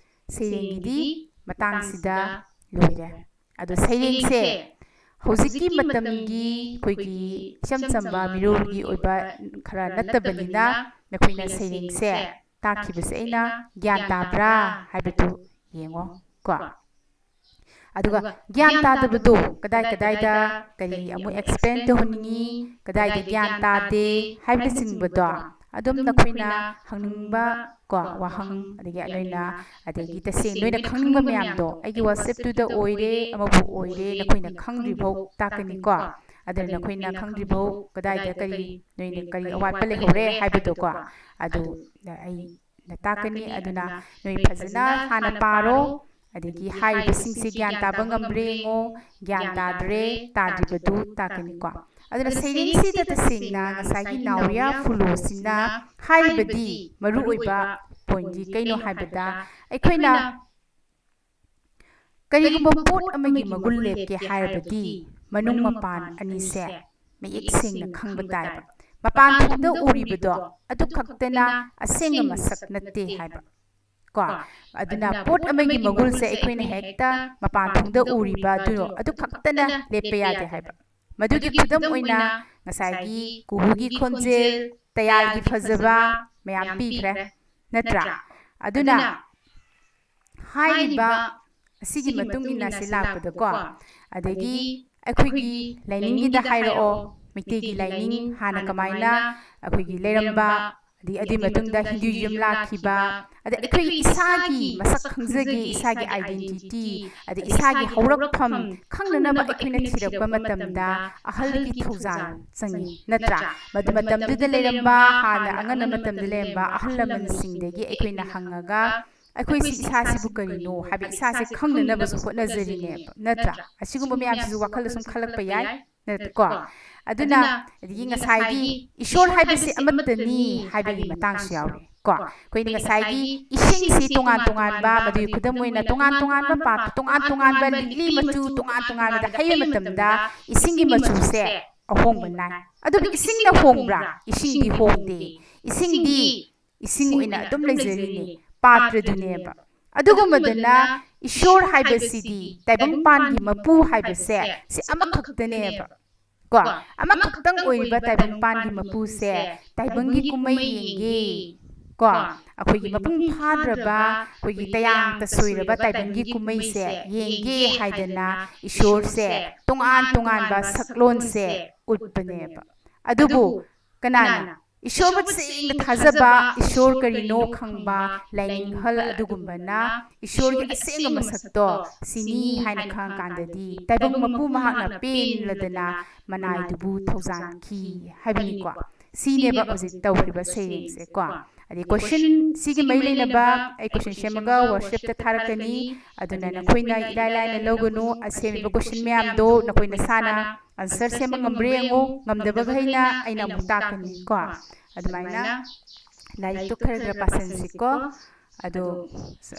ꯁꯩꯔꯦꯡꯒꯤꯗꯤ ꯃꯇꯥꯡꯁꯤꯗ ꯂꯣꯏꯔꯦ꯫ ꯑꯗꯣ ꯁꯩꯔꯦꯡꯁꯦ ꯍꯧꯖꯤꯛꯀꯤ ꯃꯇꯝꯒꯤ ꯑꯩꯈꯣꯏꯒꯤ ꯏꯆꯝ ꯆꯝꯕ ꯃꯤꯔꯣꯜꯒꯤ ꯑꯣꯏꯕ ꯈꯔ ꯅꯠꯇꯕꯅꯤꯅ, ꯅꯈꯣꯏꯅ ꯁꯩꯔꯦꯡꯁꯦ ꯇꯥꯛꯈꯤꯕꯁꯦ ꯑꯩꯅ ꯒ꯭ꯌꯥꯟ ꯇꯥꯕ꯭ꯔꯥ ꯍꯥꯏꯕꯗꯨ ꯌꯦꯡꯉꯣ ꯀꯣ꯫ ꯑꯗꯨꯒ ꯒ꯭ꯌꯥꯟ ꯇꯥꯗꯕꯗꯣ ꯀꯗꯥꯏ ꯀꯗꯥꯏꯗ ꯀꯔꯤ ꯑꯃꯨꯛ explain ꯇꯧꯍꯟꯅꯤꯡꯉꯤ, ꯀꯗꯥꯏꯗ ꯒ꯭ꯌꯥꯟ ꯇꯥꯗꯦ ꯍꯥꯏꯕꯅꯆꯤꯡꯕꯗꯣ ꯑꯗꯨꯝ ꯅꯈꯣꯏꯅ ꯍꯪꯅꯤꯡꯕ ꯀꯣ ꯋꯥꯍꯪ, ꯑꯗꯒꯤ ꯅꯣꯏꯅ, ꯑꯗꯒꯤ ꯇꯁꯦꯡ ꯅꯣꯏꯅ ꯈꯪꯅꯤꯡꯕ ꯃꯌꯥꯝꯗꯣ ꯑꯩꯒꯤ WhatsApp-ꯇꯨꯗ ꯑꯣꯏꯔꯦ, ꯑꯃꯕꯨ ꯑꯣꯏꯔꯦ, ꯅꯈꯣꯏꯅ ꯈꯪꯗ꯭ꯔꯤꯐꯥꯎ ꯇꯥꯛꯀꯅꯤꯀꯣ꯫ ꯑꯗꯨꯅ ꯅꯈꯣꯏꯅ ꯈꯪꯗ꯭ꯔꯤꯐꯥꯎ ꯀꯗꯥꯏꯗ ꯀꯔꯤ, ꯅꯣꯏꯅ ꯀꯔꯤ ꯑꯋꯥꯠꯄ ꯂꯩꯍꯧꯔꯦ ꯍꯥꯏꯕꯗꯣꯀꯣ, ꯑꯗꯨ ꯑꯩꯅ ꯇꯥꯛꯀꯅꯤ꯫ ꯑꯗꯨꯅ ꯅꯣꯏ ꯐꯖꯅ ꯍꯥꯟꯅ ꯄꯥꯔꯣ, ꯑꯗꯒꯤ ꯍꯥꯏꯔꯤꯕꯁꯤꯡꯁꯦ ꯒ꯭ꯌꯥꯟ ꯇꯥꯕ ꯉꯝꯕ꯭ꯔꯥ ꯌꯦꯡꯉꯣ, ꯒ꯭ꯌꯥꯟ ꯇꯥꯗ꯭ꯔꯦ, ꯇꯥꯗ꯭ꯔꯤꯕꯗꯨ ꯇꯥꯛꯀꯅꯤꯀꯣ꯫ ꯑꯗꯨꯅ ꯁꯩꯔꯦꯡꯁꯤꯗ ꯇꯁꯦꯡꯅ ꯉꯁꯥꯏꯒꯤ ꯅꯥꯎꯔꯤꯌꯥ ꯐꯨꯂꯣꯁꯤꯅ ꯍꯥꯏꯔꯤꯕꯗꯤ ꯃꯔꯨꯑꯣꯏꯕ point-ꯗꯤ ꯀꯩꯅꯣ ꯍꯥꯏꯕꯗ, ꯑꯩꯈꯣꯏꯅ ꯀꯔꯤꯒꯨꯝꯕ ꯄꯣꯠ ꯑꯃꯒꯤ ꯃꯒꯨꯟ ꯂꯦꯞꯀꯦ ꯍꯥꯏꯔꯕꯗꯤ ꯃꯅꯨꯡ ꯃꯄꯥꯟ ꯑꯅꯤꯁꯦ ꯃꯌꯦꯛ ꯁꯦꯡꯅ ꯈꯪꯕ ꯇꯥꯏꯕ꯫ ꯃꯄꯥꯟ ꯊꯣꯡꯗ ꯎꯔꯤꯕꯗꯣ ꯑꯗꯨ ꯈꯛꯇꯅ ꯑꯁꯦꯡꯕ ꯃꯁꯛ ꯅꯠꯇꯦ ꯍꯥꯏꯕ ꯀꯣ꯫ ꯑꯗꯨꯅ ꯄꯣꯠ ꯑꯃꯒꯤ ꯃꯒꯨꯜꯁꯦ ꯑꯩꯈꯣꯏꯅ ꯍꯦꯛꯇ ꯃꯄꯥꯟ ꯊꯣꯡꯗ ꯎꯔꯤꯕ ꯑꯗꯨ, ꯑꯗꯨ ꯈꯛꯇꯅ ꯂꯦꯞꯄ ꯌꯥꯗꯦ ꯍꯥꯏꯕ꯫ ꯃꯗꯨꯒꯤ ꯈꯨꯗꯝ ꯑꯣꯏꯅ ꯉꯁꯥꯏꯒꯤ ꯀꯨꯍꯨꯒꯤ ꯈꯣꯟꯖꯦꯜ, ꯇꯌꯥꯜꯒꯤ ꯐꯖꯕ ꯃꯌꯥꯝ ꯄꯤꯈ꯭ꯔꯦ, ꯅꯠꯇ꯭ꯔꯥ? ꯑꯗꯨꯅ ꯍꯥꯏꯔꯤꯕ ꯑꯁꯤꯒꯤ ꯃꯇꯨꯡ ꯏꯟꯅ ꯁꯤ ꯂꯥꯛꯄꯗꯀꯣ, ꯑꯗꯒꯤ ꯑꯩꯈꯣꯏꯒꯤ ꯂꯥꯏꯅꯤꯡꯒꯤꯗ ꯍꯥꯏꯔꯛꯑꯣ, ꯃꯩꯇꯩꯒꯤ ꯂꯥꯏꯅꯤꯡ ꯍꯥꯟꯅ ꯀꯃꯥꯏꯅ ꯑꯩꯈꯣꯏꯒꯤ ꯂꯩꯔꯝꯕ, ꯑꯗꯩ ꯑꯗꯨꯒꯤ ꯃꯇꯨꯡꯗ ꯍꯤꯟꯗꯨꯏꯖꯝ ꯂꯥꯛꯈꯤꯕ, ꯑꯗ ꯑꯩꯈꯣꯏ ꯏꯁꯥꯒꯤ ꯃꯁꯛ ꯈꯪꯖꯒꯦ, ꯏꯁꯥꯒꯤ identity, ꯑꯗ ꯏꯁꯥꯒꯤ ꯍꯧꯔꯛꯐꯝ ꯈꯪꯅꯅꯕ ꯑꯩꯈꯣꯏꯅ ꯊꯤꯔꯛꯄ ꯃꯇꯝꯗ ꯑꯍꯜꯒꯤ ꯊꯧꯖꯥꯜ ꯆꯪꯉꯤ, ꯅꯠꯇ꯭ꯔꯥ? ꯃꯗꯨ ꯃꯇꯝꯗꯨꯗ ꯂꯩꯔꯝꯕ, ꯍꯥꯟꯅ ꯑꯉꯟꯕ ꯃꯇꯝꯗ ꯂꯩꯔꯝꯕ ꯑꯍꯜ ꯂꯃꯟꯁꯤꯡꯗꯒꯤ ꯑꯩꯈꯣꯏꯅ ꯍꯪꯉꯒ ꯑꯩꯈꯣꯏꯁꯤ ꯏꯁꯥꯁꯤꯕꯨ ꯀꯔꯤꯅꯣ ꯍꯥꯏꯕ ꯏꯁꯥꯁꯦ ꯈꯪꯅꯅꯕꯁꯨ ꯍꯣꯠꯅꯖꯔꯤꯅꯦꯕ, ꯅꯠꯇ꯭ꯔꯥ? ꯑꯁꯤꯒꯨꯝꯕ ꯃꯌꯥꯝꯁꯤꯁꯨ ꯋꯥꯈꯜꯗ ꯁꯨꯝ ꯈꯜꯂꯛꯄ ꯌꯥꯏ, ꯅꯠ-, ꯀꯣ? ꯑꯗꯨꯅ, ꯑꯗꯒꯤ ꯉꯁꯥꯏꯒꯤ ꯏꯁꯣꯔ ꯍꯥꯏꯕꯁꯤ ꯑꯃꯠꯇꯅꯤ ꯍꯥꯏꯕꯒꯤ ꯃꯇꯥꯡꯁꯨ ꯌꯥꯎꯔꯤ, ꯀꯣ? ꯑꯩꯈꯣꯏꯅ ꯉꯁꯥꯏꯒꯤ ꯏꯁꯤꯡꯁꯤ ꯇꯣꯉꯥꯟ ꯇꯣꯉꯥꯟꯕ, ꯃꯗꯨꯒꯤ ꯈꯨꯗꯝ ꯑꯣꯏꯅ ꯇꯣꯉꯥꯟ ꯇꯣꯉꯥꯟꯕ ꯄꯥꯠ, ꯇꯣꯉꯥꯟ ꯇꯣꯉꯥꯟꯕ ꯂꯤꯛꯂꯤ ꯃꯆꯨ ꯇꯣꯉꯥꯟ ꯇꯣꯉꯥꯟꯕꯗ ꯍꯩꯕ ꯃꯇꯝꯗ ꯏꯁꯤꯡꯒꯤ ꯃꯆꯨꯁꯦ ꯑꯍꯣꯡꯕ ꯅꯥꯏ꯫ ꯑꯗꯨꯕꯨ ꯏꯁꯤꯡꯅ ꯍꯣꯡꯕ꯭ꯔꯥ? ꯏꯁꯤꯡꯗꯤ ꯍꯣꯡꯗꯦ꯫ ꯏꯁꯤꯡꯗꯤ ꯏꯁꯤꯡ ꯑꯣꯏꯅ ꯑꯗꯨꯝ ꯂꯩꯖꯔꯤꯅꯦ, ꯄꯥꯇ꯭ꯔꯗꯨꯅꯦꯕ꯫ ꯑꯗꯨꯒꯨꯝꯕꯗꯅ ꯏꯁꯣꯔ ꯍꯥꯏꯕꯁꯤꯗꯤ, ꯇꯥꯏꯕꯪꯄꯥꯟꯒꯤ ꯃꯄꯨ ꯍꯥꯏꯕꯁꯦ, ꯁꯤ ꯑꯃꯈꯛꯇꯅꯦꯕ, ꯀꯣ? ꯑꯃꯈꯛꯇꯪ ꯑꯣꯏꯔꯤꯕ ꯇꯥꯏꯕꯪꯄꯥꯟꯒꯤ ꯃꯄꯨꯁꯦ ꯇꯥꯏꯕꯪꯒꯤ ꯀꯨꯝꯍꯩ ꯌꯦꯡꯒꯦ, ꯀꯣ? ꯑꯩꯈꯣꯏꯒꯤ ꯃꯄꯨꯡ ꯐꯥꯗ꯭ꯔꯕ, ꯑꯩꯈꯣꯏꯒꯤ ꯇꯌꯥꯡ ꯇꯁꯣꯏꯔꯕ ꯇꯥꯏꯕꯪꯒꯤ ꯀꯨꯝꯍꯩꯁꯦ ꯌꯦꯡꯒꯦ ꯍꯥꯏꯗꯅ ꯏꯁꯣꯔꯁꯦ ꯇꯣꯉꯥꯟ ꯇꯣꯉꯥꯟꯕ ꯁꯛꯂꯣꯟꯁꯦ ꯎꯠꯄꯅꯦꯕ꯫ ꯑꯗꯨꯕꯨ ꯀꯅꯥꯅ? ꯏꯁꯣꯔꯕꯨ ꯁꯦꯡꯅ ꯊꯥꯖꯕ, ꯏꯁꯣꯔ ꯀꯔꯤꯅꯣ ꯈꯪꯕ ꯂꯥꯏꯅꯤꯡꯍꯜ ꯑꯗꯨꯒꯨꯝꯕꯅ ꯏꯁꯣꯔꯒꯤ ꯑꯁꯦꯡꯕ ꯃꯁꯛꯇꯣ ꯁꯤꯅꯤ ꯍꯥꯏꯅ ꯈꯪꯉꯀꯥꯟꯗꯗꯤ ꯇꯥꯏꯕꯪ ꯃꯄꯨ ꯃꯍꯥꯛꯅ ꯄꯦꯟꯂꯗꯅ ꯃꯅꯥꯏꯗꯨꯕꯨ ꯊꯧꯖꯥꯟꯈꯤ ꯍꯥꯏꯕꯅꯤꯀꯣ꯫ ꯁꯤꯅꯦꯕ ꯍꯧꯖꯤꯛ ꯇꯧꯔꯤꯕ ꯁꯩꯔꯦꯡꯁꯦ, ꯀꯣ꯫ ꯑꯗꯩ question ꯁꯤꯒꯤ ꯃꯔꯤ ꯂꯩꯅꯕ ꯑꯩ question ꯁꯦꯝꯃꯒ WhatsApp-ꯇ ꯊꯥꯔꯛꯀꯅꯤ꯫ ꯑꯗꯨꯅ ꯅꯈꯣꯏꯅ ꯏꯔꯥꯏ ꯂꯥꯏꯅ ꯂꯧꯒꯅꯨ꯫ ꯑꯁꯦꯝꯃꯤꯕ question ꯃꯌꯥꯝꯗꯣ ꯅꯈꯣꯏ ꯅꯁꯥꯅ answer ꯁꯦꯝꯕ ꯉꯝꯕ꯭ꯔꯥ ꯌꯦꯡꯉꯨ꯫ ꯉꯝꯗꯕꯈꯩꯅ ꯑꯩꯅ ꯑꯃꯨꯛ ꯇꯥꯛꯀꯅꯤ, ꯀꯣ꯫ ꯑꯗꯨꯃꯥꯏꯅ ꯂꯥꯏꯔꯤꯛꯇꯣ ꯈꯔ ꯈꯔ ꯄꯥꯁꯟꯁꯤꯀꯣ꯫ ꯑꯗꯣ,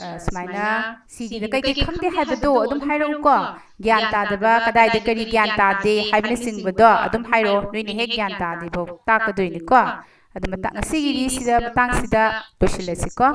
ꯑ, ꯁꯨꯃꯥꯏꯅ ꯁꯤꯒꯤꯗ ꯀꯩꯀꯩ ꯈꯪꯗꯦ ꯍꯥꯏꯕꯗꯣ ꯑꯗꯨꯝ ꯍꯥꯏꯔꯛꯎꯀꯣ꯫ ꯒ꯭ꯌꯥꯟ ꯇꯥꯗꯕ, ꯀꯗꯥꯏꯗ ꯀꯔꯤ ꯒ꯭ꯌꯥꯟ ꯇꯥꯗꯦ ꯍꯥꯏꯕꯅꯆꯤꯡꯕꯗꯣ ꯑꯗꯨꯝ ꯍꯥꯏꯔꯛꯑꯣ꯫ ꯅꯣꯏꯅ ꯍꯦꯛ ꯒ꯭ꯌꯥꯟ ꯇꯥꯗ꯭ꯔꯤꯐꯥꯎ ꯇꯥꯛꯀꯗꯣꯏꯅꯤꯀꯣ꯫ ꯑꯗꯨ ꯃꯇꯥꯡ, ꯉꯁꯤꯒꯤꯗꯤ ꯁꯤꯗ, ꯃꯇꯥꯡꯁꯤꯗ ꯂꯣꯏꯁꯤꯜꯂꯁꯤꯀꯣ꯫